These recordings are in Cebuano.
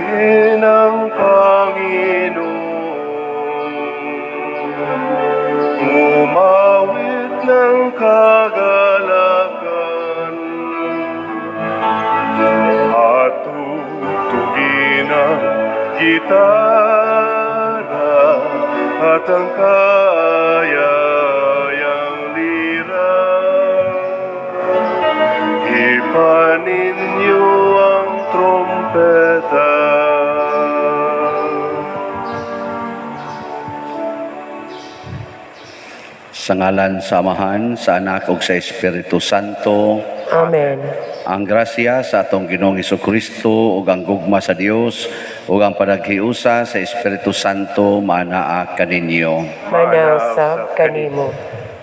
Purihin ang Panginoon. Umawit ng kagalakan at tugtugin ang gitara at ang kayayang lira. Hipan ninyo ang trompeta. Sa ngalan sa Amahan, sa Anak ug sa Espiritu Santo. Amen. Ang grasya sa atong Ginoong Kristo ug ang gugma sa Dios ug ang panaghiusa sa Espiritu Santo maanaa kaninyo. Manausab kanimo.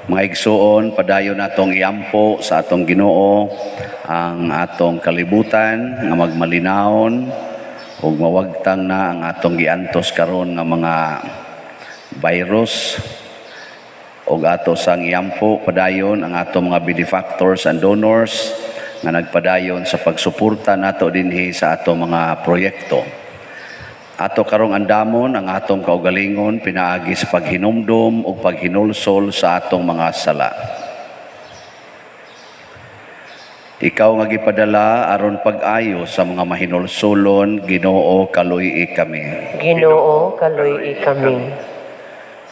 Mga igsuon, padayon natong iampo sa atong Ginoo ang atong kalibutan nga magmalinawon ug mawagtang na ang atong giantos karon nga mga virus, ug ato sang iampo padayon ang atong mga benefactors and donors nga nagpadayon sa pagsuporta nato dinhi sa atong mga proyekto. Ato karong andamon ang atong kaugalingon pinaagi sa paghinumdom ug paghinulsol sa atong mga sala. Ikaw nga gipadala aron pag-ayo sa mga mahinulsolon, Ginoo, kaluy-i kami. Ginoo, kaluy-i kami.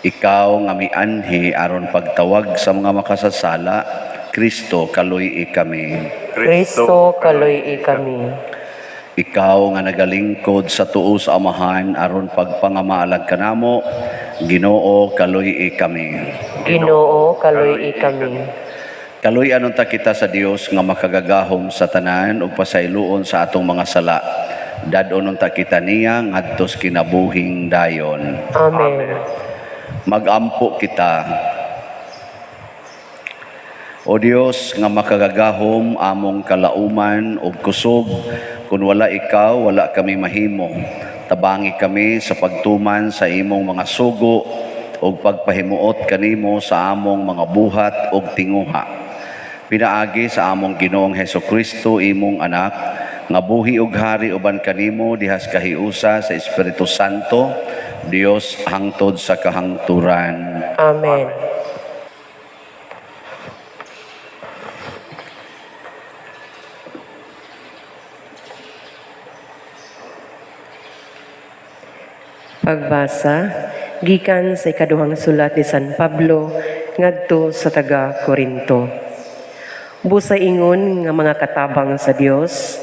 Ikaw nga mianhi aron pagtawag sa mga makasasala, Kristo, kaluy-i kami. Kristo, kaluy-i kami. Ikaw nga nagalingkod sa tuo sa Amahan aron pagpangamaalag kanamo, Ginoo, kaluy-i kami. Ginoo, kaluy-i kami. Kaluy-an unta kita sa Dios nga makagagahom sa tanan ug pasayloon sa atong mga sala. Dad-on unta kita niya ngadto sa kinabuhing dayon. Amen. Magampo kita. O Dios nga makagagahom, among kalauman ug kusog, kun wala ikaw, wala kami mahimo. Tabangi kami sa pagtuman sa imong mga sugo ug pagpahimuot kanimo sa among mga buhat ug tinguha. Pinaagi sa among Ginoong Hesukristo, imong anak, nga buhi ug hari uban kanimo dihas kahiusa sa Espiritu Santo, Dios hangtod sa kahangturan. Amen. Pagbasa gikan sa ikaduhang sulat ni San Pablo ngadto sa taga Korinto. Busa ingon nga mga katabang sa Dios,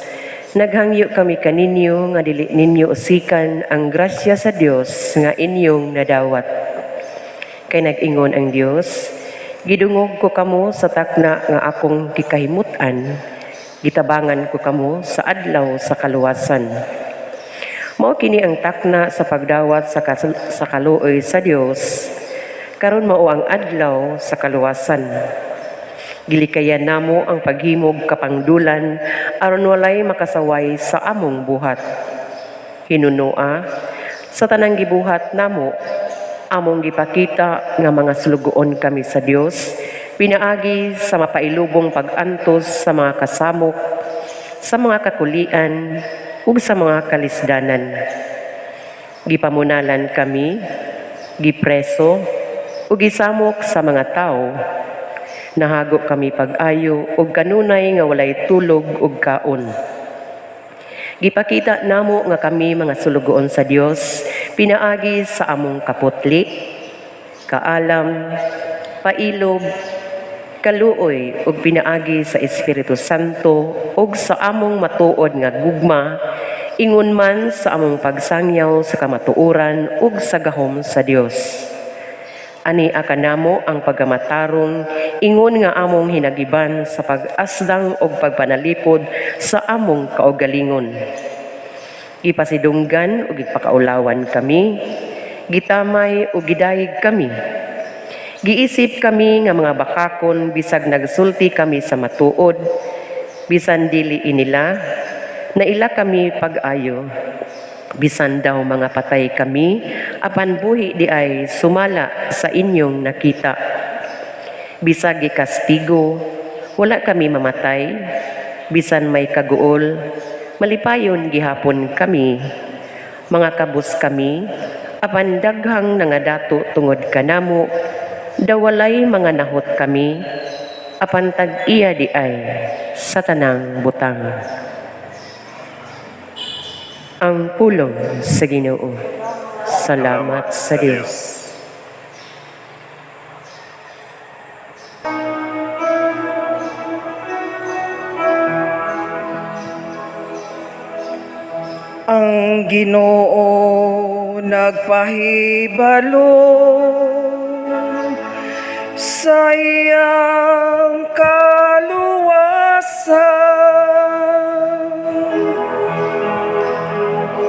naghangyo kami kaninyo nga dili ninyo usikan ang grasya sa Dios nga inyong nadawat. Kay nag-ingon ang Dios, gidungog ko kamo sa takna nga akong gikahimut-an, gitabangan ko kamo sa adlaw sa kaluwasan. Mao kini ang takna sa pagdawat sa kaluoy sa Dios. Karon mao ang adlaw sa kaluwasan. Gilikayan namo ang paghimog kapangdulan aron walay makasaway sa among buhat. Hinunoa, sa tanang gibuhat namo, among gipakita nga mga sulugoon kami sa Dios, pinaagi sa mapailubong pag-antos sa mga kasamok, sa mga kakulian, ug sa mga kalisdanan. Gipamunalan kami, gipreso, ug gisamok sa mga tawo. Nahago kami pag-ayo ug kanunay nga walay tulog ug kaon. Gipakita namo nga kami mga sulugoon sa Dios pinaagi sa among kaputli, kaalam, pailob, kaluoy ug pinaagi sa Espiritu Santo ug sa among matuod nga gugma, ingon man sa among pagsangyaw sa kamatuoran ug sa gahom sa Dios. Ani kanamo ang pagkamatarong ingon nga among hinagiban sa pag-asdang ug pagpanalipod sa among kaugalingon. Gipasidunggan ug gipakaulawan kami, gitamay ug gidayeg kami. Giisip kami nga mga bakakon bisag nagsulti kami sa matuod, bisan dili inila, naila kami pag-ayo. Bisan daw mga patay kami, apan buhi di ay sumala sa inyong nakita. Bisag gikastigo, wala kami mamatay. Bisan may kaguol, malipayon gihapon kami. Mga kabus kami, apan daghang nangadato tungod kanamo, daw walay mga nahot kami, apan tag-iya diay sa tanang butang. Ang pulong sa Ginoo. Salamat sa Dios. Ang Ginoo nagpahibalo sa iyang kaluwasan.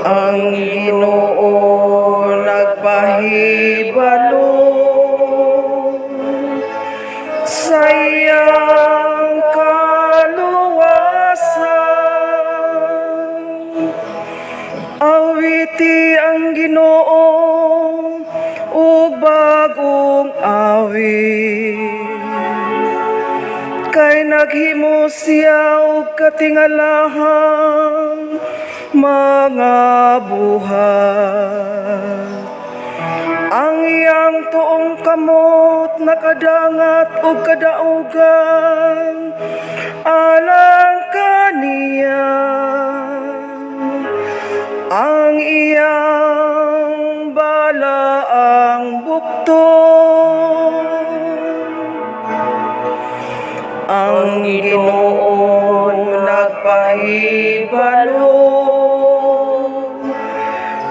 Ang Ginoo nagpahibalo sa iyang kaluwasan. Awiti ang Ginoo ug bagong awit. Kay naghimo siya og katingalahang mga buhat. Ang iyang tuong kamot nakadangat og kadaugan alang kaniya. Ang iyang balaang bukton. Ang Ginoo nagpahibalo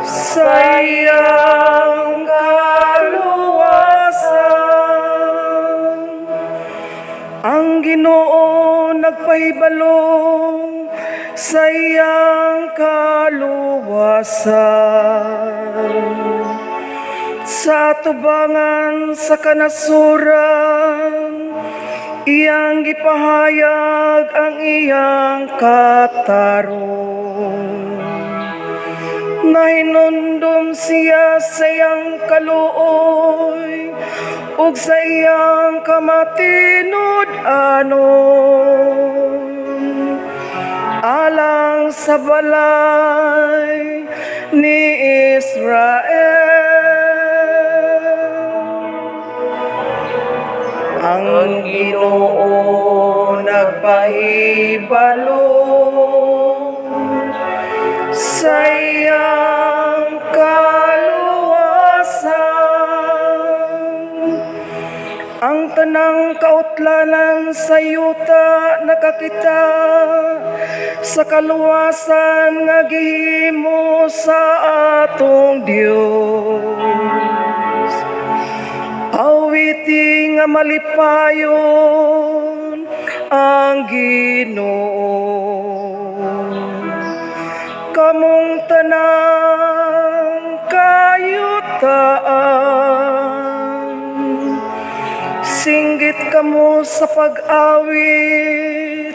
sa iyang kaluwasan. Ang Ginoo nagpahibalo sa iyang kaluwasan. Sa atubangan sa kanasuran, iyang gipahayag ang iyang katarong. Nahinumdom siya sa iyang kaluoy ug sa iyang kamatinud-anon alang sa balay ni Israel. Ang Ginoo nagpahibalo sa iyang kaluwasan. Ang tanang kautlanan sa yuta nakakita sa kaluwasan nga gihimo sa atong Dios. Awiti nga malipayon ang Ginoo. Kamong tanang kayutaan, singgit kamo sa pag-awit,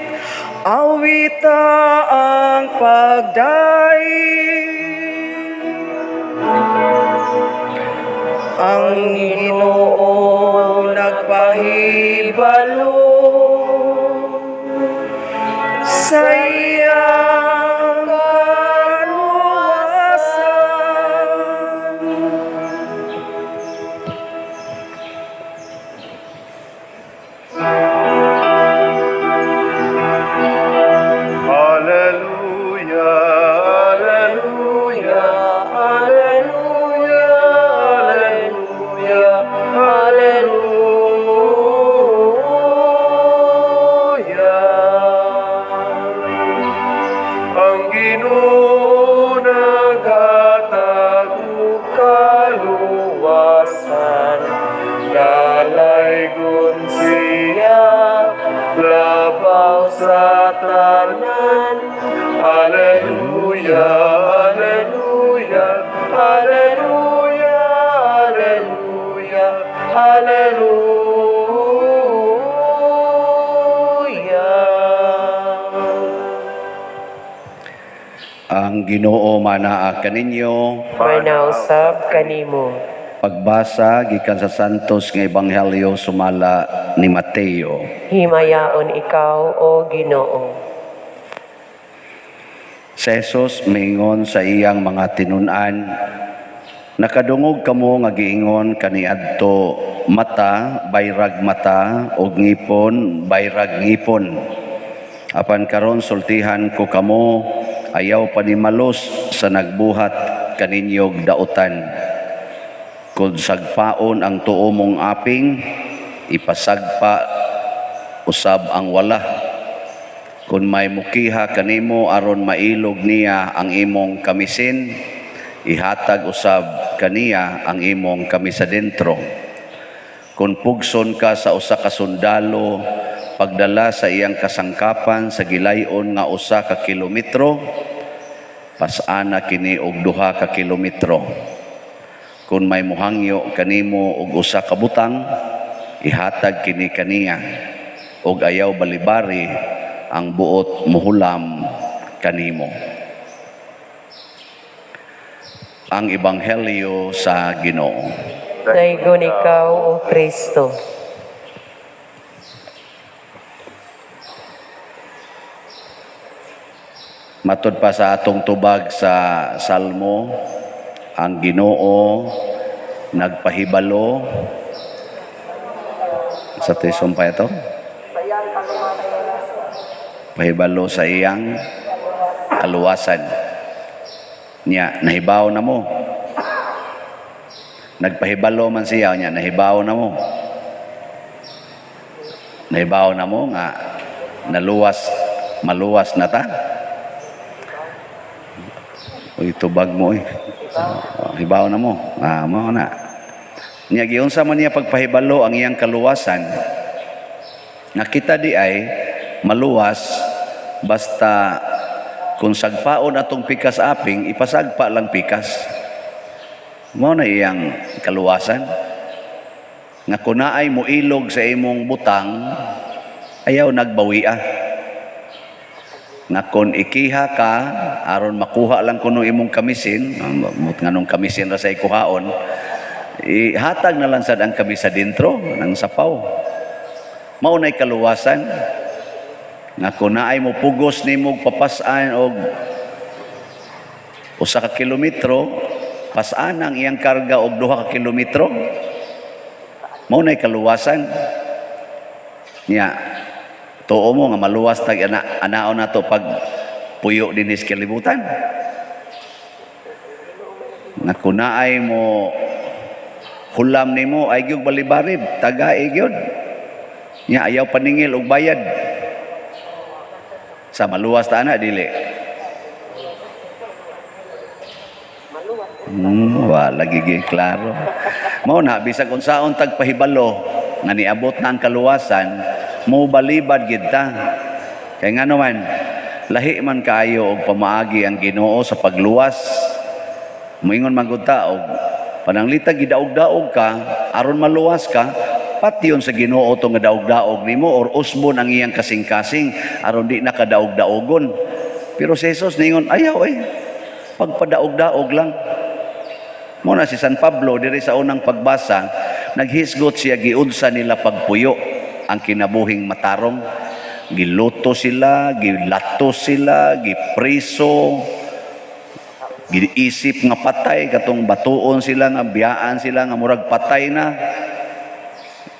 awita ang pagdaig. Ang Ginoo nagpahibalo sa iyang kaluwasan. Alleluia, alleluia, alleluia, alleluia, alleluia. Ang Ginoo naghatag og kaluwasan, dalaygon siya labaw sa tanan. Alleluia, alleluia, alleluia, alleluia, alleluia. Ang Ginoo manaa kaninyo. Manausab kanimo. Pagbasa gikan sa Santos nga Ebanghelyo sumala ni Mateo. Himayaon ikaw, O Ginoo. Si Jesus miingon sa iyang mga tinun-an, "Nakadungog kamo nga giingon kaniadto, mata bayrag mata ug ngipon bayrag ngipon. Apan karon sultihan ko kamo, ayaw panimalos sa nagbuhat kaninyog dautan. Kung sagpaon ang tuo mong aping, ipasagpa usab ang wala. Kung may mukiha kanimo aron mailog niya ang imong kamisin, ihatag usab kaniya ang imong kamisa dentro. Kung pugson ka sa usa ka sundalo pagdala sa iyang kasangkapan sa gilayon nga 1 ka kilometro, pas-ana kini og 2 ka kilometro. Kung may muhangyo kanimo og usa ka butang, ihatag kini kaniya ug ayaw balibari ang buot muhulam kanimo." Ang Ebanghelyo sa Ginoo. Daygon ikaw, O Kristo. Matud pa sa atong tubag sa Salmo, ang Ginoo nagpahibalo sa tisumpay ito. Pahibalo sa iyang kaluwasan. Nya, nahibaw na mo. Nagpahibalo man siya, nya, nahibaw na mo. Nahibaw na mo nga naluwas, maluwas na ta. Uy, tubag mo eh. Oh, hibaw na mo. Ah, mao na. Nya giunsa man niya pagpahibalo ang iyang kaluwasan? Nakita di ay maluwas basta kung sagpaon atong pikas aping, ipasagpa lang pikas. Mao na iyang kaluwasan. Nga kung naay moilog sa imong butang, ayaw nagbawia. Nga kung ikiha ka, aron makuha lang kuno imong kamisin, mut nganong kamisin ra sa ikuhaon, ihatag na lang sad ang kamisa dentro ng sapaw. Mao na'y kaluwasan. Nga kung naay mo pugos nimo papas-an og 1 ka kilometro, pas-an ang iyang karga og 2 ka kilometro. Mao na'y kaluwasan. Nya, tuo mo nga maluwas tag ana anaon nato pag puyo dinhi sa kalibutan? Nga kung naay mo hulam nimo, ay gyud balibarib, tagai gyud. Nya ayaw paningil og bayad. Sa maluwas ta ana, dili? Wala gigi klaro. Mao na bisag unsaon tag pahibalo nga niabot na ang kaluwasan, mo balibad gid ta. Kay ngano man, lahi man kaayo og pamaagi ang Ginoo sa pagluwas. Moingon man gud ta og pananglita gidaog-daog ka aron maluwas ka, patyon sa Ginoo to nga daog-daog nimo or usbon ang iyang kasing-kasing aron di na kadaog-daogon. Pero si Jesus ningon, ayaw eh. Pagpadaog-daog lang. Mao na si San Pablo diri sa unang pagbasa, naghisgot siya giunsa nila pagpuyo ang kinabuhing matarong. Giluto sila, gilato sila, gipriso, giisip nga patay, katong batuon sila nga biyaan sila nga murag patay na.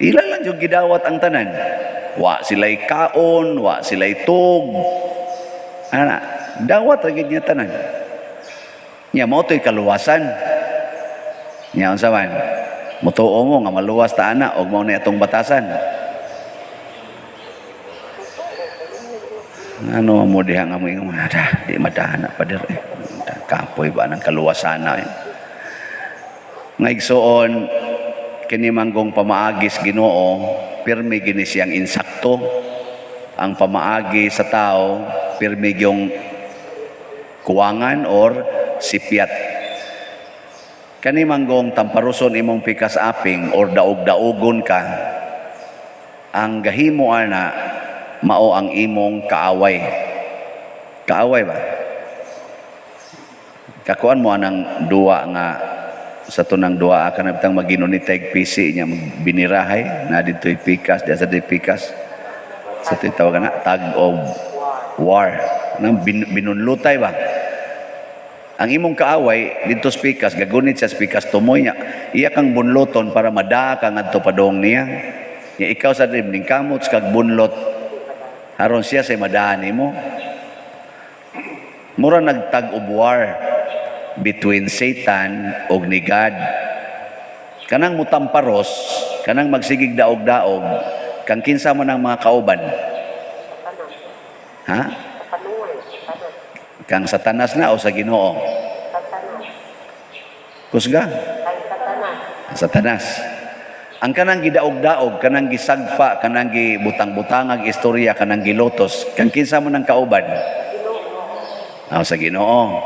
Ila lang yung gidawat ang tanan. Wa sila'y kaon, wa sila'y tug. Ana, dawat ra gid niya tanan. Nya mao to'y kaluwasan. Nya unsa man? Mutuo mo nga maluwas ta ana og mao na atong batasan? Ano mo diha nga moingon, "Ada, di madana pa dir eh. Kapoy ba ng kaluwasan na eh." Nga igsuon, kini manggong pamaagis Ginoo, pirmi gini siyang insakto. Ang pamaagi sa tao, pirmi yung kuwangan or sipyat. Kani manggong tamparuson imong pikas aping or daog-daogon ka, ang gahimo ana mao ang imong kaaway. Kaaway ba? Kakuan mo anang duwa nga sa tunang duwa ka na bitang maginuniteg PC niya magbinirahay na didto'y pikas, di sa di pikas. Sa to'y tawag na tag of war. Nang binunlutay ba? Ang imong kaaway didto sa pikas, gagunit sa pikas tumoy niya. Iya kang bunloton para madaa ka ngadto padong niya. Nya ikaw sa rin ning kamot kag bunlot aron siya say madaan nimo. Mura nagtug of war between Satan ug ni God. Kanang mutamparos, kanang magsigig daog-daog, kang kinsa man ang mga kauban? Ha? Kang Satanas na o sa Ginoo? Kusga? Satanas. Ang kanang gidaog-daog, kanang gisagpa, kanang gibutang-butangag istorya, kanang gilotos, kang kinsa man ang kauban? Ah, sa Ginoo.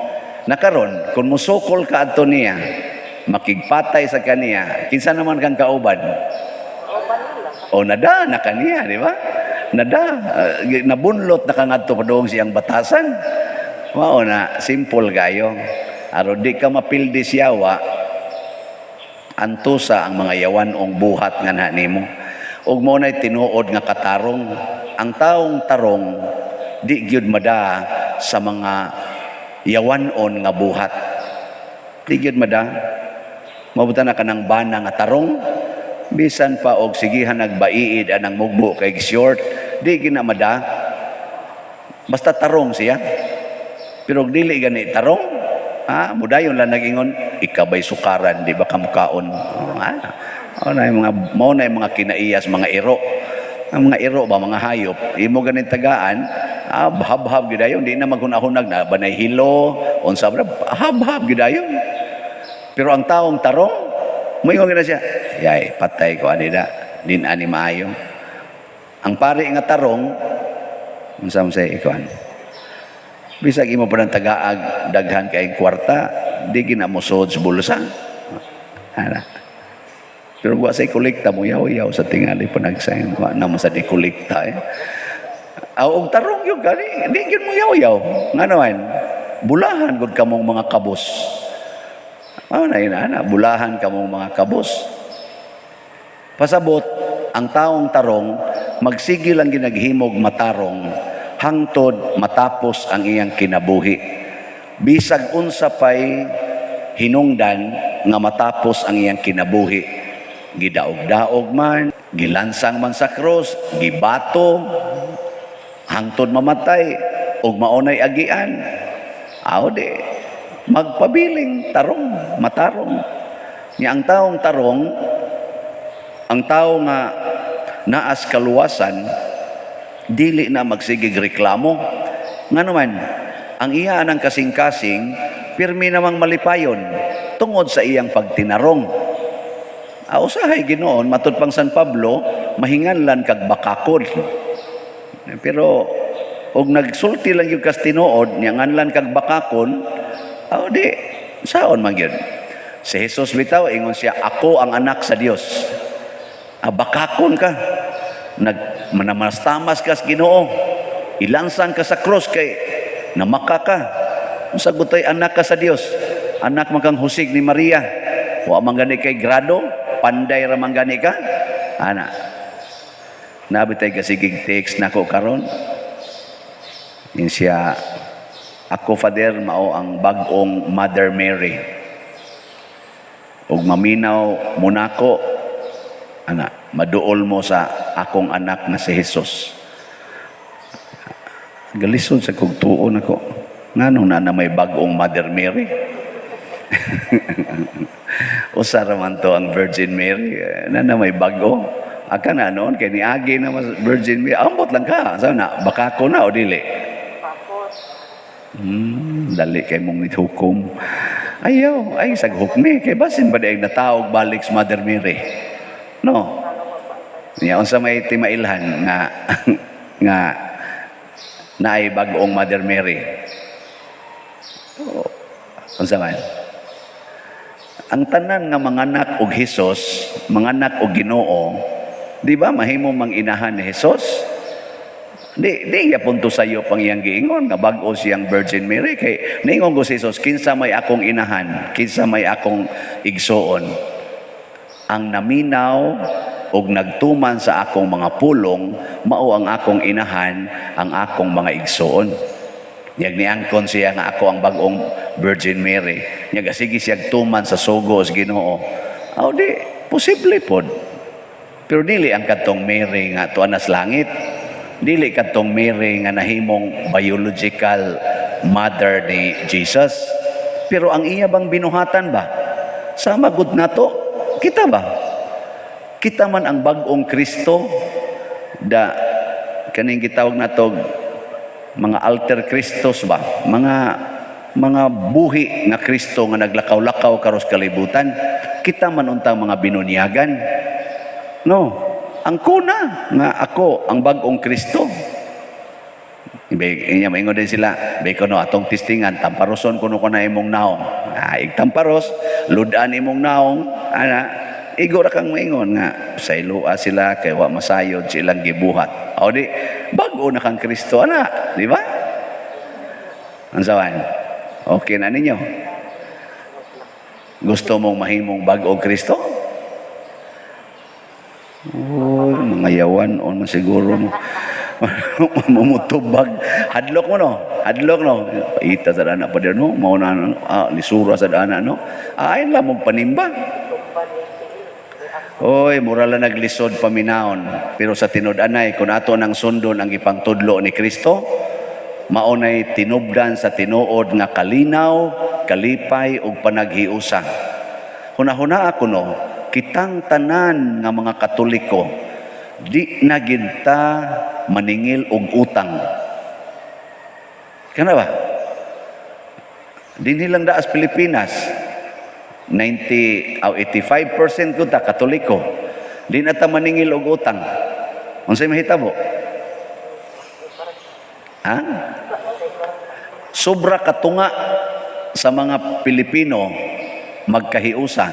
Nakaron, kung musukol ka adto niya, makigpatay sa kaniya, kinsa naman kang kauban? O nada na kaniya, di ba? Nada, nabunlot na ka ngadto padung siyang batasan. Mao na, simple kayo. Aron di ka mapildi siyawa, antusa ang mga yawan-ong buhat nga na nimo. Ug mao na'y tinuod nga katarong. Ang taong tarong di gyud mada sa mga yawan-on nga buhat. Di gyud mada. Mabuta na kanang bana nga tarong, bisan pa og sigihan nagbaiid anang mugbo kay short, di gyud na mada. Basta tarong siya. Pero og dili gani tarong, ha, mudayon lang nagingon, ikabay sukaran, di ba kamukaon? Ha? Mao na yung mga mao na yung mga kinaiyas, mga iro. Ang mga iro ba, mga hayop, imo ganin tagaan, ah, habhab gyud dayon, di na maghunahunag na banay hilo, unsa ba, habhab gyud dayon. Pero ang taong tarong, moingon gyud na siya, yay, patay ko ani da, din ani maayo. Ang pari nga tarong, unsa man say ikuan? Bisag imo pa ng tagaag daghan kay kwarta, di gina mo sud sa bulsa. Ana. Pero wa say kolekta mo yaw-yaw sa tingali panagsayon. Wa na mo sa di kolekta eh. Aw og tarong yun gani, di gyud mo yaw-yaw. Ngano man? Bulahan gud kamong mga kabos. Mao na yun, ana, bulahan kamong mga kabos. Pasabot, ang taong tarong, magsige lang ginaghimog matarong, hangtod matapos ang iyang kinabuhi. Bisag unsa pay hinungdan nga matapos ang iyang kinabuhi. Gidaog-daog man, gilansang man sa krus, gibato, hangtod mamatay, ug maunay agian. Aw di, magpabiling tarong, matarong. Nya ang taong tarong, ang tao nga naas kaluwasan, dili na magsigig reklamo. Nga naman, ang iya ng kasing-kasing, pirmi namang malipayon, tungod sa iyang pagtinarong. Aw usahay Ginoon, matud pang San Pablo, mahinganlan kag bakakon. Pero og nagsulti lang yung kas tinuod, nya nganlan kag bakakon, aw di saon man gyud. Si Jesus bitaw ingon siya, ako ang anak sa Dios. Ah, bakakon ka. Nag manamastamas ka sa Ginoo. Ilansang ka sa cross kay namaka ka. Unsa gutay anak ka sa Dios? Anak man kang husig ni Maria. Wa man gani kay grado, panday ra man gani ka. Ana. Nabi tay kasigig text nako karon. Yun siya, ako, Father, mao ang bag-ong Mother Mary. Ug maminaw mo nako, ana, maduol mo sa akong anak na si Jesus. Galisod sa kog tuon ako. Nganong na na may bag-ong Mother Mary? Usa ra man to ang Virgin Mary. Eh, na na may bag-o. Aka na noon kay niagi na mas Virgin Mary. Ambot lang ka. Sa na baka ko na o dili. Dali kay mong nithukom. Ayaw, ay saghukmi kay basin ba di natawag balik sa Mother Mary. No. Niya unsa may timailhan nga nga naay bag-ong Mother Mary. Oh, unsa man? Ang tanan nga manganak og Hesus, manganak og Ginoo, di ba mahimo mang inahan ni Hesus? Di di yapon to sayo pang iyang giingon nga bag-o siyang Virgin Mary kay niingon ko si Jesus, kinsa may akong inahan, kinsa may akong igsuon. Ang naminaw og nagtuman sa akong mga pulong, mao ang akong inahan, ang akong mga igsuon. Nyag niangkon siya nga ako ang bag-ong Virgin Mary. Nyag sige siya tuman sa sugo sa Ginoo. Aw di, posible pod. Pero dili ang kadtong Mary nga tuan sa langit. Dili kadtong Mary nga nahimong biological mother ni Jesus. Pero ang iya bang binuhatan ba? Sama gud nato, kita ba? Kita man ang bag-ong Kristo da kaning gitawag nato mga alter Christos ba? Mga buhi nga Kristo nga naglakaw-lakaw karos kalibutan. Kita man untang mga binunyagan. No, ang kuna nga ako ang bag-ong Kristo. Inya maingon din sila, "Bay kuno atong testingan, tamparoson kuno ko na imong naong." Ah, igtamparos, ludan imong naong, ana, igo ra kang maingon nga saylua sila kay wa masayod silang gibuhat. O di, bag-o na kang Kristo, ana, di ba? Unsawan? Okay na ninyo? Gusto mong mahimong bag-ong Kristo? Oh, mga yawan on man siguro mo. Mumutubag. Hadlok mo no? Hadlok no? Paita sa dana pa no? Mao na lisura sa dana no? Ayon lang mong panimba. Oy, mura lang naglisod paminawon. Pero sa tinud-anay, kung ato nang sundon ang gipangtudlo ni Kristo, mao nay tinubdan sa tinuod nga kalinaw, kalipay ug panaghiusa. Hunahuna ako no, kitang tanan nga mga Katoliko, di na gid ta maningil og utang. Kana ba? Dinhi lang daas Pilipinas, 90 o 85% ko ta Katoliko. Di na ta maningil og utang. Unsay mahitabo? Ha? Sobra katunga sa mga Pilipino magkahiusa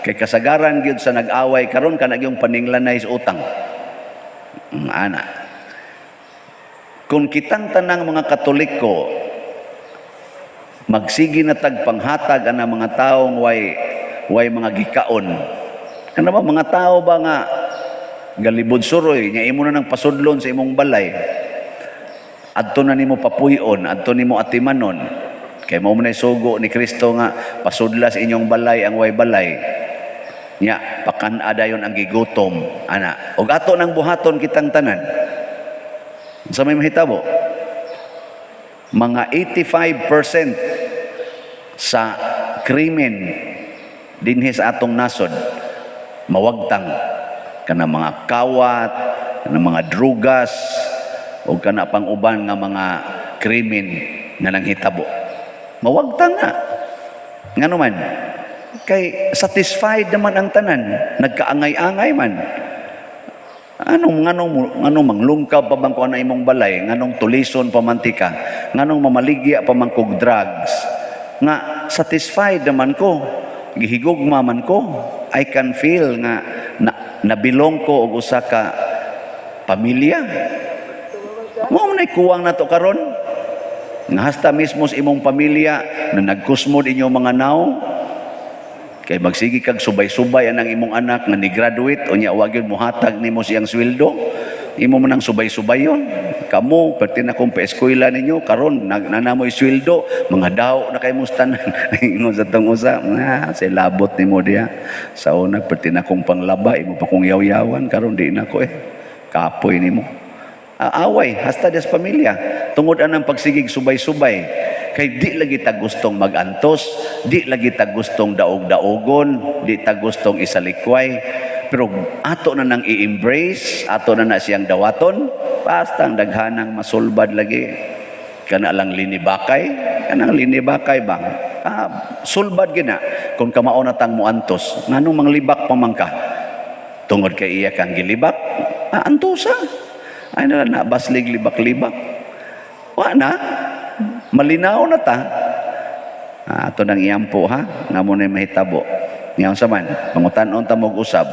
kay kasagaran gyud sa nag-away karon kana gyung paninglanay sa utang. Ana. Kung kitang tanang mga Katoliko magsige na tag panghatag ana mga taong way mga gikaon. Kana ba mga tao ba nga galibod suroy nya imo na nang pasudlon sa imong balay? Adto na nimo papuy-on, adto nimo atimanon. Kay mao man ay sugo ni Kristo nga pasudla sa inyong balay ang way balay. Nya pakan-a dayon ang gigutom ana. Og ato nang buhaton kitang tanan. Sa may mahitabo? Mga 85% sa krimen dinhi sa atong nasod mawagtang kana mga kawat, kana mga drugas o kana pang uban nga mga krimen nga nanghitabo. Mawagtang na. Ngano man? Kay satisfied naman ang tanan, nagkaangay-angay man. Anong nganong nganong manglungkab pa bang kuan na imong balay, nganong tulison pa man tika, nganong mamaligya pa man kog drugs? Nga satisfied naman ko, gihigugma man ko. I can feel nga na, nabilong ko og usa ka pamilya. Mao man ay kuwang nato karon. Nga hasta mismo sa imong pamilya na nagkusmod inyong mga naong, kay magsige kag subay-subay anang imong anak nga ni-graduate, unya wa gyud mohatag nimo siyang sweldo, imo man ang subay-subayon. Kamo perti na kong pa-eskwela ninyo karon nanamoy sweldo, mga daw na kay mong tanan. Ingon sa tong usa, nga say labot nimo diha. Sa una perti na kong panglaba, imo pa kong yaw-yawan, karon di na ko eh. Kapoy nimo. Away hasta des pamilya tungod anang pagsigig subay-subay, kay di lagi ta gustong magantos, di lagi ta gustong daog-daogon, di ta gustong isalikway. Pero ato na nang i-embrace, ato na na siyang dawaton, basta ang daghanang masulbad lagi. Kana lang linibakay, kanang linibakay ba, sulbad gina kung kamao na tang muantos. Nganong manglibak pa man ka tungod kay iya kang gilibak? Antosa ay na na baslig libak-libak. Wa na malinaw na ta. Ato nang iyampo ha, nga mo na mahitabo. Ngayon sa man, pangutan-on ta mog usab,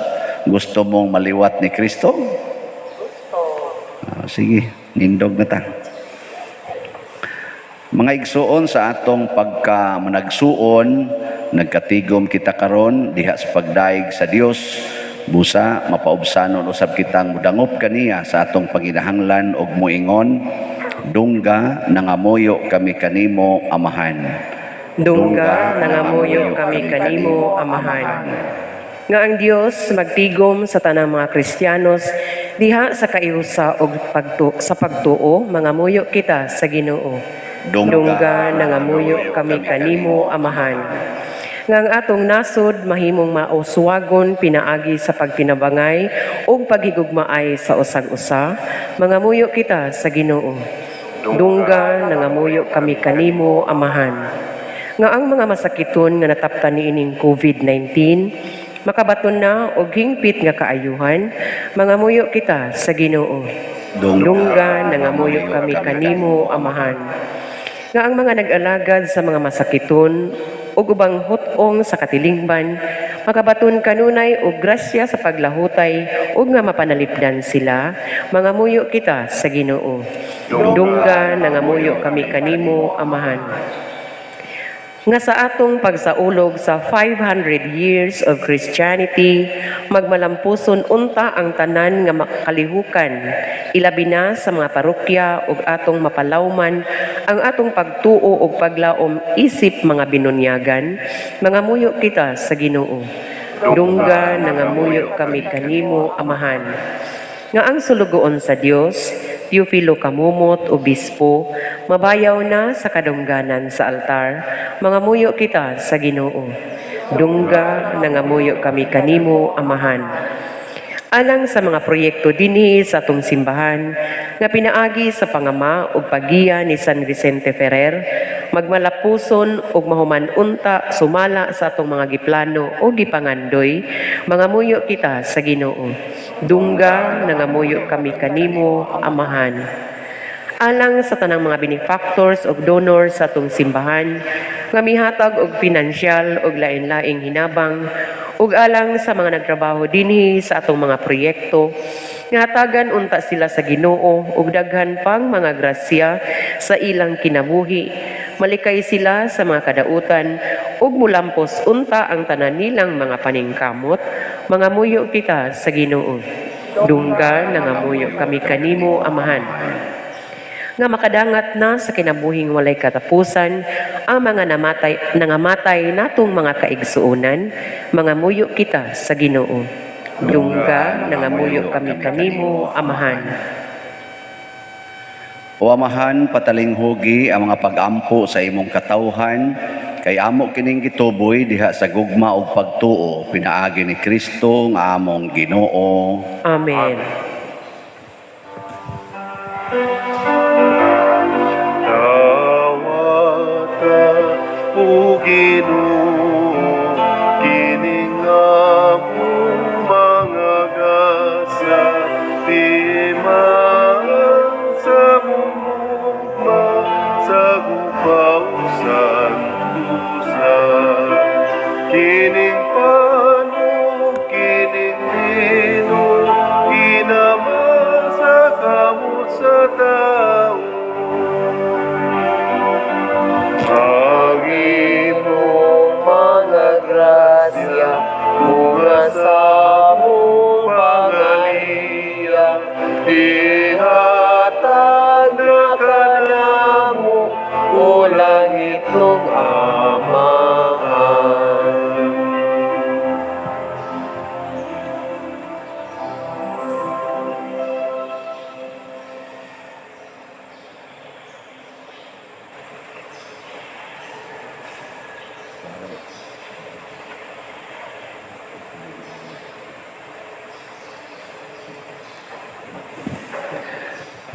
gusto mong maliwat ni Kristo? Sige, nindog na ta. Mga igsuon, sa atong pagka managsuon, nagkatigom kita karon diha sa pagdayeg sa Dios. Busa mapaubsanon usab kitang mudangop kaniya sa atong panginahanglan og muingon, Dungga, nangamuyo kami kanimo, Amahan. Dungga, nangamuyo kami kanimo, Amahan. Nga ang Dios magtigom sa tanang mga Kristiyanos diha sa kaiusa og sa pagtuo, mangamuyo kita sa Ginoo. Dungga, nangamuyo kami kanimo, Amahan. Nga ang atong nasod mahimong mauswagon pinaagi sa pagtinabangay ug paghigugmaay sa usag-usa, mangamuyo kita sa Ginoo. Dungga, nangamuyo kami kanimo, Amahan. Nga ang mga masakiton nga nataptan niining COVID-19 makabaton na og hingpit nga kaayuhan, mangamuyo kita sa Ginoo. Dungga, nangamuyo kami kanimo, Amahan. Nga ang mga nag-alagad sa mga masakiton ug ubang hut-ong sa katilingban makabaton kanunay og grasya sa paglahutay ug nga mapanalipdan sila, mangamuyo kita sa Ginoo. Dungga, nangamuyo kami kanimo, Amahan. Nga sa atong pagsaulog sa 500 years of Christianity, magmalampuson unta ang tanan nga makalihukan, ilabi na sa mga parokya ug atong mapalawman ang atong pagtuo ug paglaom isip mga binunyagan, mangamuyo kita sa Ginoo. Dungga, nangamuyo kami kanimo, Amahan. Nga ang sulugoon sa Dios, Teofilo Camomot, Obispo, mabayaw na sa kadungganan sa altar, mangamuyo kita sa Ginoo. Dungga, nangamuyo kami kanimo, Amahan. Alang sa mga proyekto dinhi sa atong simbahan nga pinaagi sa pangama ug paggiya ni San Vicente Ferrer, magmalapuson ug mahuman unta sumala sa atong mga giplano o gipangandoy, mangamuyo kita sa Ginoo. Dungga, nangamuyo kami kanimo, Amahan. Alang sa tanang mga benefactors ug donors sa atong simbahan nga mihatag og pinansyal ug lain-laing hinabang, ug alang sa mga nagtrabaho dinhi sa atong mga proyekto, nga hatagan unta sila sa Ginoo ug daghan pang mga grasya sa ilang kinabuhi, malikay sila sa mga kadautan ug mulampos unta ang tanan nilang mga paningkamot, mangamuyo kita sa Ginoo. Dungga, nangamuyo kami kanimo, Amahan. Nga makadangat na sa kinabuhing walay katapusan ang mga nangamatay natong mga kaigsuonan, mangamuyo kita sa Ginoo. Dungga, nangamuyo kami kanimo, Amahan. O Amahan, patalinghugi ang mga pag-ampo sa imong katawhan, kay amo kining gituboy diha sa gugma ug pagtuo pinaagi ni Kristo nga among Ginoo. Amen. Dawata, o Ginoo, kining among mga gasa, timaan sa mumugma, sa gupaw santusa. Kining pano, kining bino, kinama sa kamot sa tao. Ang imong mga grasya, mga sa among pangaliya, ihatag na kanamo, o langitnong Amahan.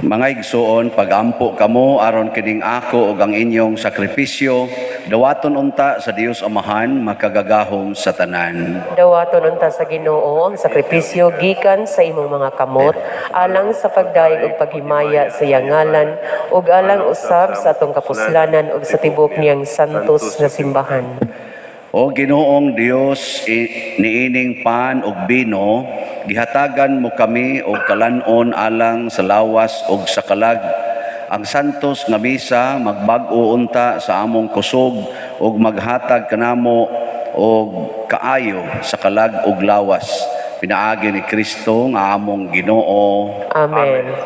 Mga igsuon, pagampo kamo aron kining ako ug ang inyong sakripisyo dawaton unta sa Dios Amahan makagagahom sa tanan. Dawaton unta sa Ginoo ang sakripisyo gikan sa imong mga kamot alang sa pagdayeg ug paghimaya sa iyang ngalan ug alang usab sa atong kapuslanan ug sa tibuok niyang santos nga simbahan. O Ginoong Dios, niining pan ug bino, gihatagan mo kami og kalan-on alang sa lawas ug sa kalag. Ang santos nga misa magbag-o unta sa among kusog ug maghatag kanamo og kaayo sa kalag ug lawas. Pinaagi ni Kristo nga among Ginoo. Amen.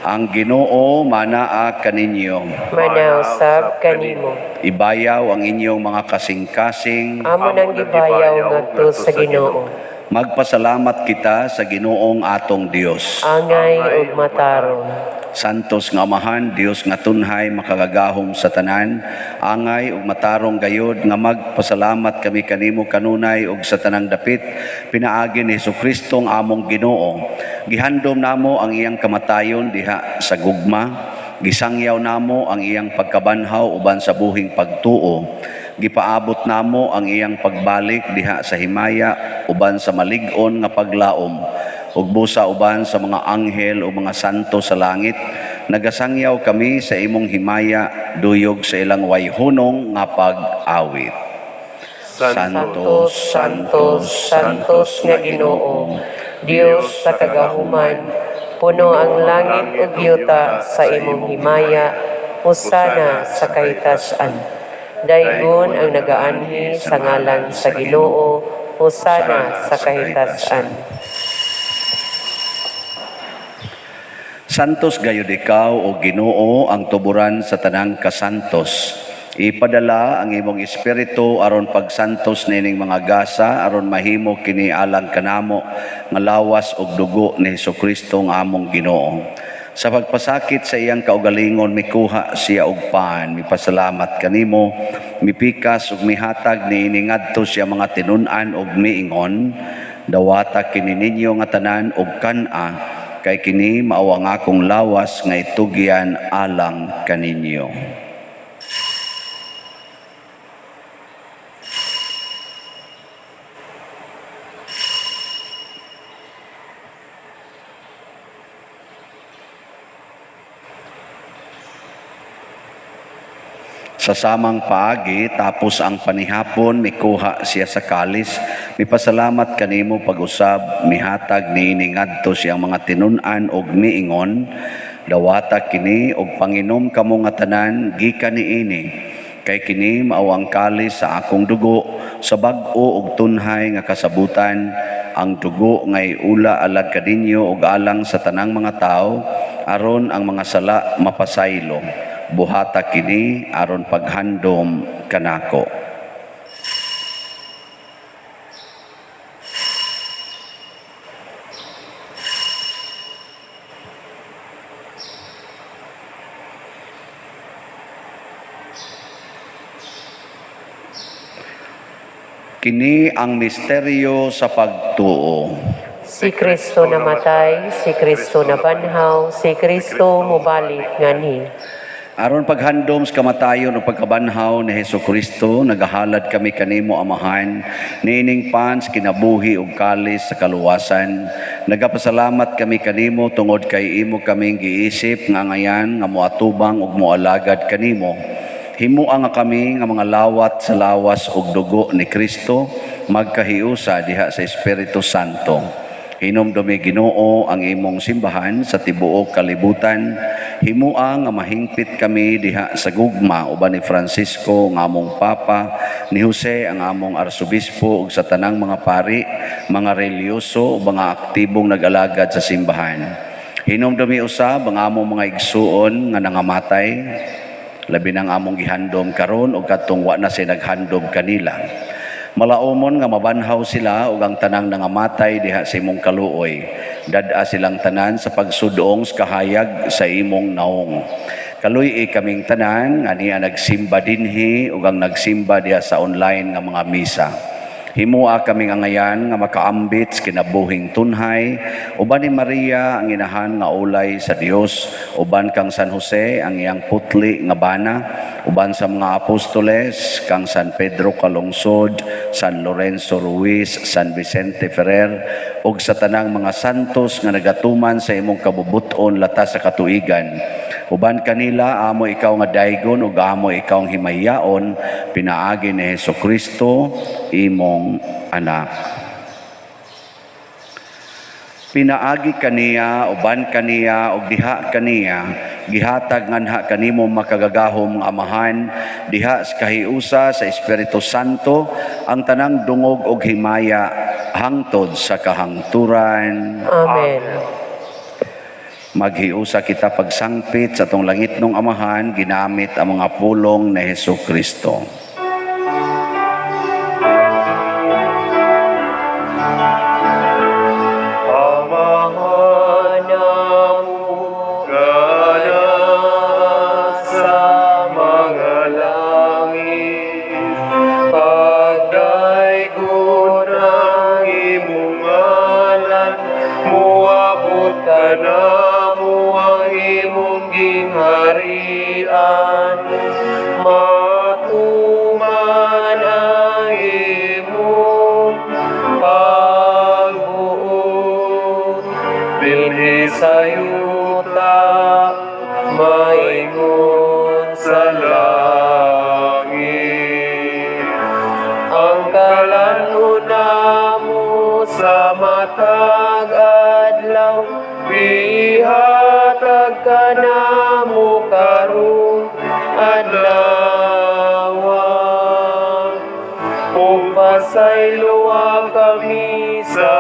Ang Ginoo manaa kaninyo. Manausab kanimo. Ibayaw ang inyong mga kasing-kasing. Amo nang gibayaw ngadto sa Ginoo. Magpasalamat kita sa Ginoong atong Dios. Angay ug matarong. Santos nga Amahan, Dios nga tunhay makagagahom sa tanan, angay ug matarong gayod nga magpasalamat kami kanimo kanunay ug sa tanang dapit pinaagi ni Hesukristo ang among Ginoo. Gihandom namo ang iyang kamatayon diha sa gugma, gisangyaw namo ang iyang pagkabanhaw uban sa buhing pagtuo. Gipaabot namo ang iyang pagbalik diha sa himaya uban sa malig-on nga paglaom ug busa uban sa mga anghel o mga santo sa langit. Nagasangyaw kami sa imong himaya duyog sa ilang wayhunong nga pag-awit. Santos, Santos, Santos nga Ginoo, Dios sa kagahuman, puno ang langit ug yuta sa imong himaya, hosana sa kahitasan. Daygon ang nagaanhi sa ngalan sa Ginoo, hosana sa kahitasan. Santos gayud ikaw o Ginoo ang tuburan sa tanang kasantos. Ipadala ang imong espiritu aron pagsantos nining mga gasa aron mahimo kini alang kanamo nga lawas ug dugo ni Hesukristo nga among Ginoo. Sa pagpasakit sa iyang kaugalingon mikuha siya og pan, mipasalamat kanimo, mipikas ug mihatag niini ngadto siya mga tinun-an ug miingon, dawata kini ninyo nga tanan og kan-a, kay kini mao ang akong lawas nga itugyan alang kaninyo. Sa samang paagi, tapos ang panihapon, mikuha siya sa kalis, mipasalamat kanimo pag-usab, mihatag niini ngadto siyang mga tinun-an og miingon, dawata kini og panginom kamo nga tanan gikan niini, kay kini mao ang kalis sa akong dugo sa bag-o og tunhay nga kasabutan, ang dugo nga iula alang kaninyo ug alang sa tanang mga tawo aron ang mga sala mapasaylo. Buhata kini aron paghandom kanako. Kini ang misteryo sa pagtuo. Si Kristo namatay, si Kristo nabanhaw, si Kristo mobalik nganhi. Aron paghandom sa kamatayon o pagkabanhaw ni Hesukristo, nagahalad kami kanimo Amahan, niining pan sa kinabuhi ug kalis sa kaluwasan. Nagapasalamat kami kanimo tungod kay imo kaming giisip nga ngayan nga moatubang ug moalagad kanimo. Himua nga kami nga mga lawat sa lawas ug dugo ni Kristo, magkahiusa diha sa Espiritu Santo. Hinumdumi Ginoo ang imong simbahan sa tibuok kalibutan. Himua nga mahingpit kami diha sa gugma uban ni Francisco nga among Papa, ni Jose ang among Arsobispo ug sa tanang mga pari, mga relihiyoso ug mga aktibong nag-alagad sa simbahan. Hinumdumi usab ang among mga igsuon nga nangamatay, labi nang among gihandom karon ug kadtong wa na say naghandom kanila. Malaumon nga mabanhaw sila ug ang tanang nangamatay diha sa imong kaluoy. Dad-a silang tanan sa pagsudong sa kahayag sa imong naong. Kaluy-i kaming tanan nga niya nagsimba dinhi ug ang nagsimba diha sa online nga mga misa. Himua kaming angayan nga makaambit sa kinabuhing tunhay, uban ni Maria ang inahan nga ulay sa Dios, uban kang San Jose ang iyang putli nga bana, uban sa mga apostoles kang San Pedro Calungsod, San Lorenzo Ruiz, San Vicente Ferrer, ug sa tanang mga santos nga nagatuman sa imong kabubuton latas sa katuigan. Uban kanila amo ikaw nga daygon ug amo ikaw ang himayaon pinaagi ni Hesukristo imong anak. Pinaagi kaniya, uban kaniya, ug diha kaniya, gihatag nganha kanimo makagagahom nga Amahan, diha sa kahiusa sa Espiritu Santo, ang tanang dungog ug himaya hangtod sa kahangturan. Amen. Maghiusa kita pagsangpit sa atong langitnong Amahan ginamit ang mga pulong ni Hesus Kristo. Amahan namo nga sa mga langit, pagdaygon ang imong ngalan, muabot kanamo ang imong gingharian, matuman ang imong pagbuot dinhi sa yuta maingon sa langit. Ang kalan-on namo sa matag adlaw, ihatag kanamo karong adlaw. Ug pasayloa kami sa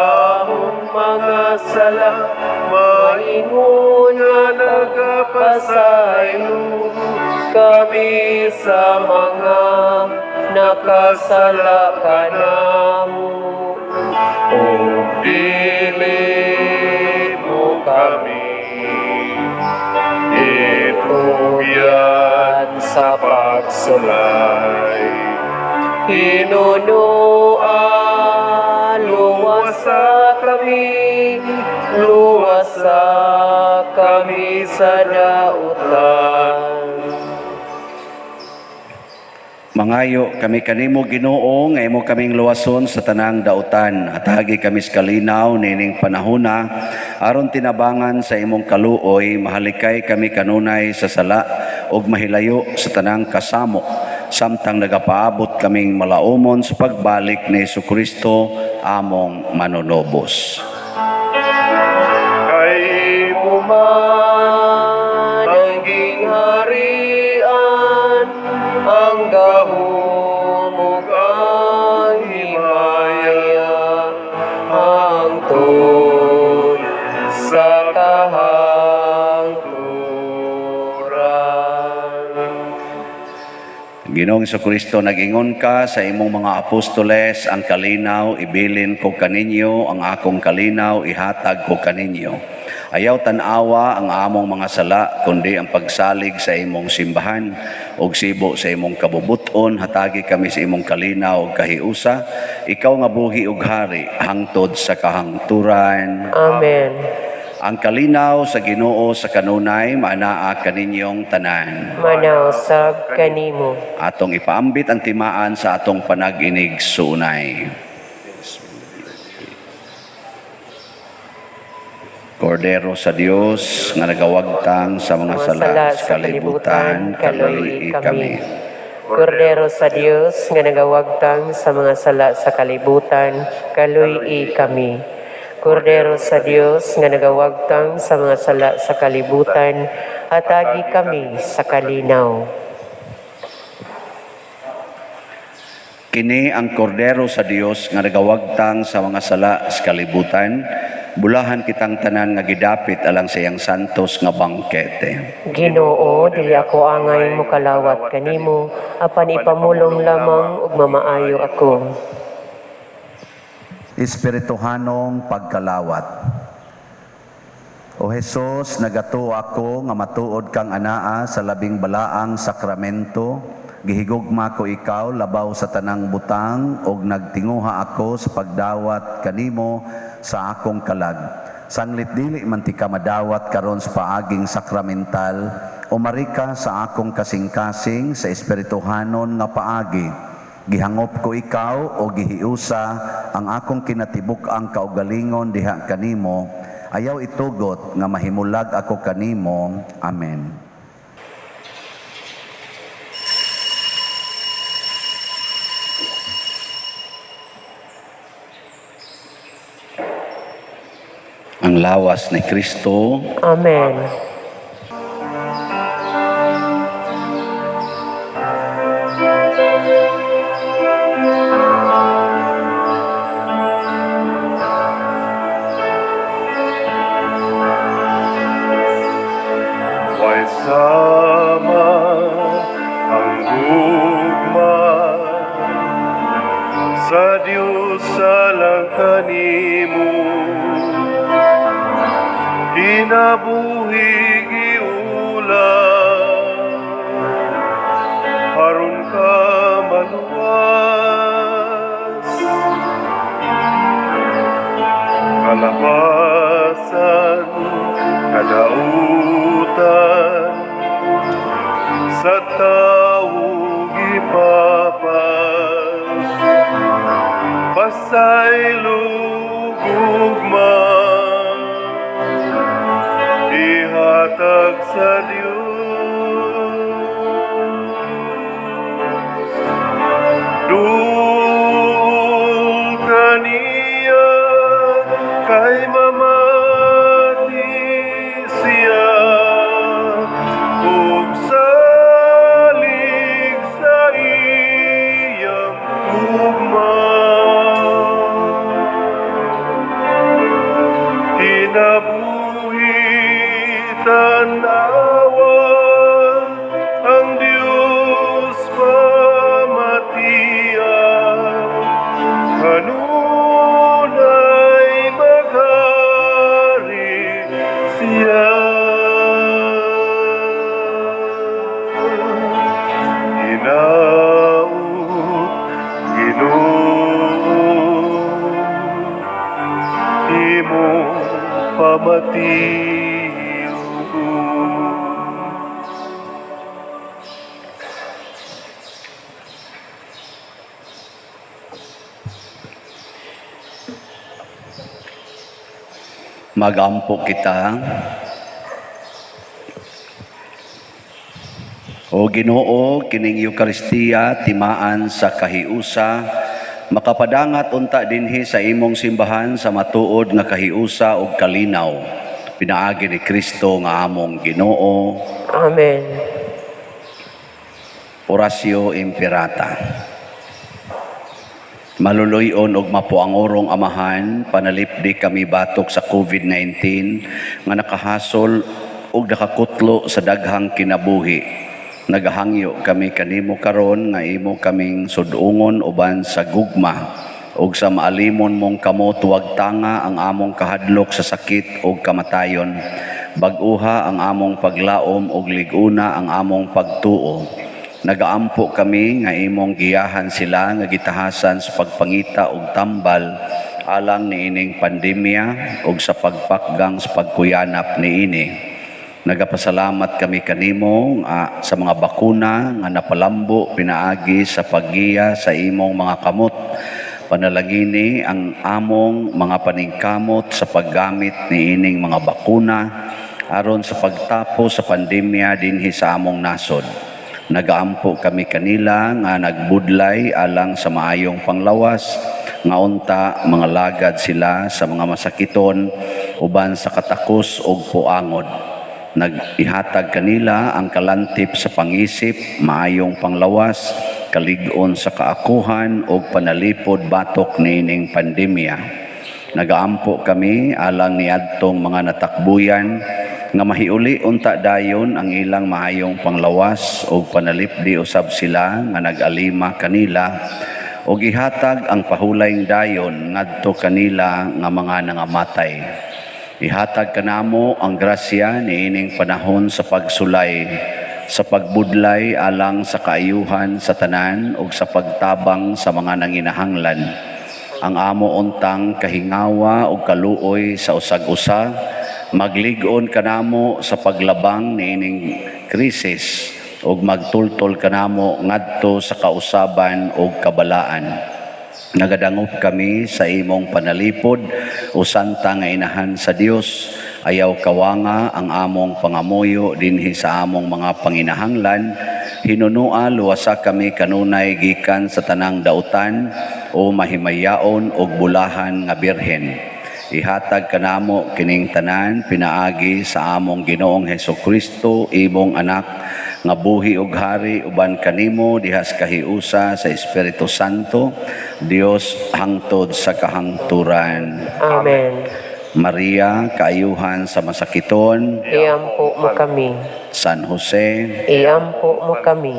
among mga sala, maingon nga nagapasaylo kami sa mga nakasala kanamo. Ug dili mo kami itugyan sa pagsulay. Hinunoa, luwasa kami, luwasa kami sa dautan. Mangayo kami kanimo, Ginoo, nga imo kaming luwason sa tanang dautan. Hatagi kami sa kalinaw nining panahona aron tinabangan sa imong kaluoy mahalikay kami kanunay sa sala ug mahilayo sa tanang kasamok samtang nagapaabot kaming malaumon sa pagbalik ni Kristo among manunobos. Kay imo man ang gingharian, ang gahom ug ang himaya, hangtod sa kahangturan. Ginoong Kristo, nag-ingon ka sa imong mga apostoles, "Ang kalinaw ibilin ko kaninyo, ang akong kalinaw ihatag ko kaninyo." Ayaw tan-awa ang among mga sala, kundi ang pagsalig sa imong simbahan ug sibo sa imong kabubuton, hatagi kami sa imong kalinaw ug kahiusa, ikaw nga buhi ug hari hangtod sa kahangturan. Amen. Ang kalinaw sa Ginoo sa kanunay maanaa kaninyong tanan. Manaa usab kanimo. Atong ipaambit ang timaan sa atong panag-inig suunay. Kordero sa Dios nga nagawagtang sa mga sala sa kalibutan, kaluoyi kami. Kordero sa Dios nga nagawagtang sa mga sala sa kalibutan, kaluoyi kami. Kordero sa Dios nga nagawagtang sa mga sala sa kalibutan, hatagi kami sa kalinaw. Kini ang Kordero sa Dios nga nagawagtang sa mga sala sa kalibutan. Bulahan kitang tanan nga gidapit alang sa iyang santos nga bangkete. Ginoo, dili ako angay mokalawat kanimo, apan ipamulong lamang ug mamaayo ako. Espirituhanong pagkalawat. O Hesus, nagatuo ako nga matuod kang anaa sa labing balaang sakramento. Gihigugma ko ikaw labaw sa tanang butang ug nagtinguha ako sa pagdawat kanimo sa akong kalag. Sanglit dili man tika madawat karon sa paaging sakramental, umari ka sa akong kasing-kasing sa espirituhanon nga paagi. Gihangop ko ikaw o gihiusa ang akong kinatibuk-ang kaugalingon diha kanimo. Ayaw itugot nga mahimulag ako kanimo. Amen. Ang lawas ni Kristo. Amen. Sa Dios alang kanimo, kinabuhi giulam, aron ka maluwas. Kalapasan, kadautan, sa tawo gipapas, pasaylo gugma, ihatag sa Dios. Duol kaniya kay mamati siya ug salig sa iyang gugma. Kinabuhi tanawa ang Dios pamatian, kanunay maghari siya. Hinaut, Ginoo, imong pamation. Magampo kita. O Ginoo, kining Eukaristiya timaan sa kahiusa, makapadangat unta dinhi sa imong simbahan sa matuod nga kahiusa ug kalinaw. Pinaagi ni Kristo nga among Ginoo. Amen. Oratio Imperata. Maluluy-on og mapuangorong Amahan, panalipdi kami batok sa COVID-19 nga nakahasol ug nakakutlo sa daghang kinabuhi. Nagahangyo kami kanimo karon nga imo kaming sudungon uban sa gugma ug sa maalimon mong kamot wagtanga ang among kahadlok sa sakit ug kamatayon. Bag-uha ang among paglaom ug lig-una ang among pagtuo. Nagaampo kami nga imong giyahan sila nga gitahasan sa pagpangita og tambal alang niining pandemya ug sa pagpakgang sa pagkuyanap niini. Nagapasalamat kami kanimo sa mga bakuna nga napalambo pinaagi sa paggiya sa imong mga kamot. Panalangini ang among mga paningkamot sa paggamit niining mga bakuna aron sa pagtapos sa pandemya dinhi sa among nasod. Nagaampo kami kanila nga nagbudlay alang sa maayong panglawas, nga unta mga lagad sila sa mga masakiton uban sa katakos og puangod. Nag-ihatag kanila ang kalantip sa pangisip, maayong panglawas, kalig-on sa kaakuhan og panalipod batok niining pandemya. Nagaampo kami alang niadtong mga natakbuyan nga mahiuli unta dayon ang ilang maayong panglawas og panalipdi usab sila nga nag-alima kanila og ihatag ang pahulayng dayon ngadto kanila nga mga nangamatay. Ihatag kanamo ang grasya niining panahon sa pagsulay, sa pagbudlay alang sa kaayuhan sa tanan ug sa pagtabang sa mga nanginahanglan. Ang amo untang kahingawa ug kaluoy sa usag-usa, maglig-on kanamo sa paglabang niining krisis ug magtultol kanamo ngadto sa kausaban ug kabalaan. Nagadangop kami sa imong panalipod o santa nga inahan sa Dios. Ayaw kawanga ang among pangamuyo dinhi sa among mga panginahanglan. Hinunua luwasa kami kanunay gikan sa tanang dautan o mahimayaon og bulahan nga birhen. Ihatag kanamo kining tanan pinaagi sa among Ginoong Hesukristo, imong anak, nga buhi ug hari uban kanimo dihas kahiusa sa Espiritu Santo, Dios hangtod sa kahangturan. Amen. Maria, kaayuhan sa masakiton. Iampo mo kami. San Jose, Iampo mo kami.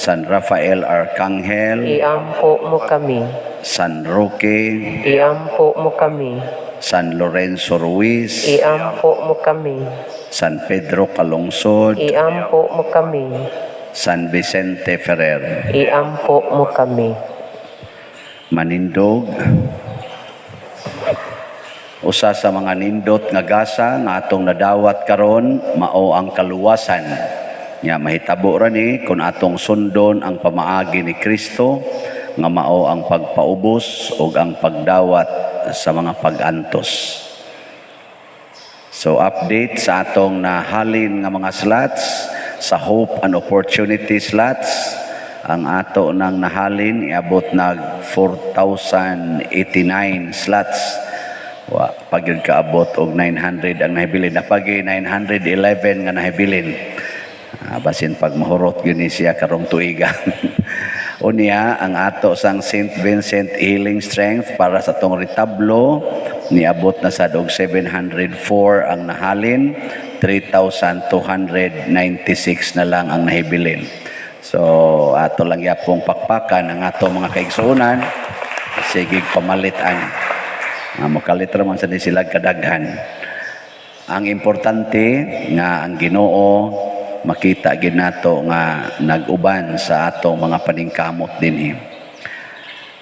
San Rafael Arcangel, Iampo mo kami. San Roque, Iampo mo kami. San Lorenzo Ruiz, Iampo mo kami. San Pedro Calungsod, Iampo mo kami. San Vicente Ferrer. Iampo mo kami. Manindog. Usa sa mga nindot nga gasa nga atong nadawat karon mao ang kaluwasan. Nya mahitabo ra ni kung atong sundon ang pamaagi ni Kristo nga mao ang pagpaubos ug ang pagdawat sa mga pag-antos. So update sa atong nahalin nga mga slots sa Hope and Opportunity slots, ang ato nang nahalin iabot nag 4,089 slots. Wa pa gyud kaabot og 900 ang nahibilin, napagi 911 nga nahibilin. Basin pag mahurot gyud ni siya karong tuiga. Unya ang ato sang St. Vincent Healing Strength para sa atong retablo, niabot na sad og 704 ang nahalin, 3,296 na lang ang nahibilin. So ato lang yapong pakpakan ang ato mga kaigsuonan, sige pamalit ang mokalit ra man sa ni sila kadaghan. Ang importante nga ang Ginoo makita gid nato nga nag-uban sa atong mga paningkamot dinhi.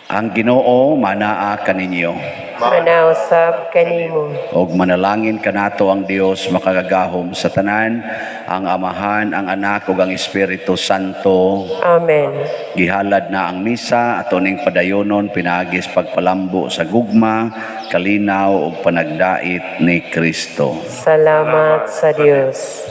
Ang Ginoo manaa kaninyo. Manausab kanimo. Og manalangin kanato ang Dios makagagahom sa tanan, ang Amahan, ang Anak ug ang Espiritu Santo. Amen. Gihalad na ang misa, ato ning padayonon pinaagi sa pagpalambo sa gugma, kalinaw ug panagdait ni Kristo. Salamat sa Dios.